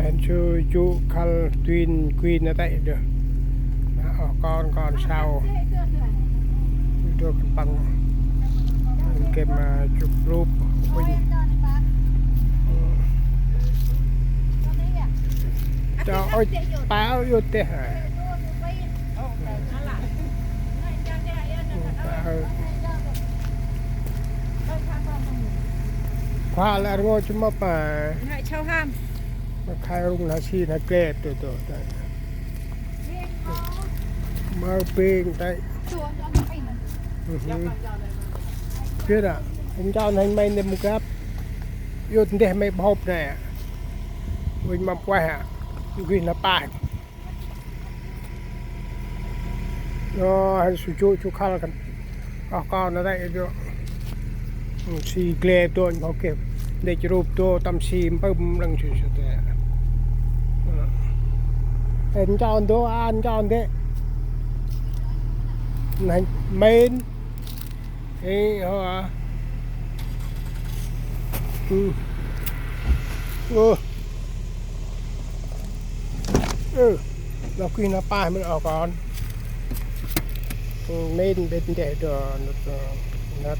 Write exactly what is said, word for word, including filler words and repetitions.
Hên su jŭ khăl tuin kuin a tê dơ. Ô kon kon sau. Dơ păng. Kem jŭp rup. Kuin. Cho ôi, pa ôi, ôi tê hả? Khua lĕ rngôch mâp ma. Ngă chau ham. Ma khai rŭng na si na klep tơ tơ tơ. Mơ pêng tê. Biết à, anh chào anh may nem mục gấp. Yut ndeh may bhôp nê. Uinh mâp ueh à. Gih na pah. Ơ, hên su jŭ jŭ khăl kăn. Ơ, kon na tê dơ. Si gle dơ, anh bảo kê. Ndeh rup dơ, tâm si mpơm lăng su su tê. Ơ. Hên chào dơ, anh chào ndeh. Nê, mên. Ê, hô à. Ơ. Ơ. Ơ. Lŏ gih na pah mên ô kon. Ơ, mên bêt ndeh dơ, nut, nut.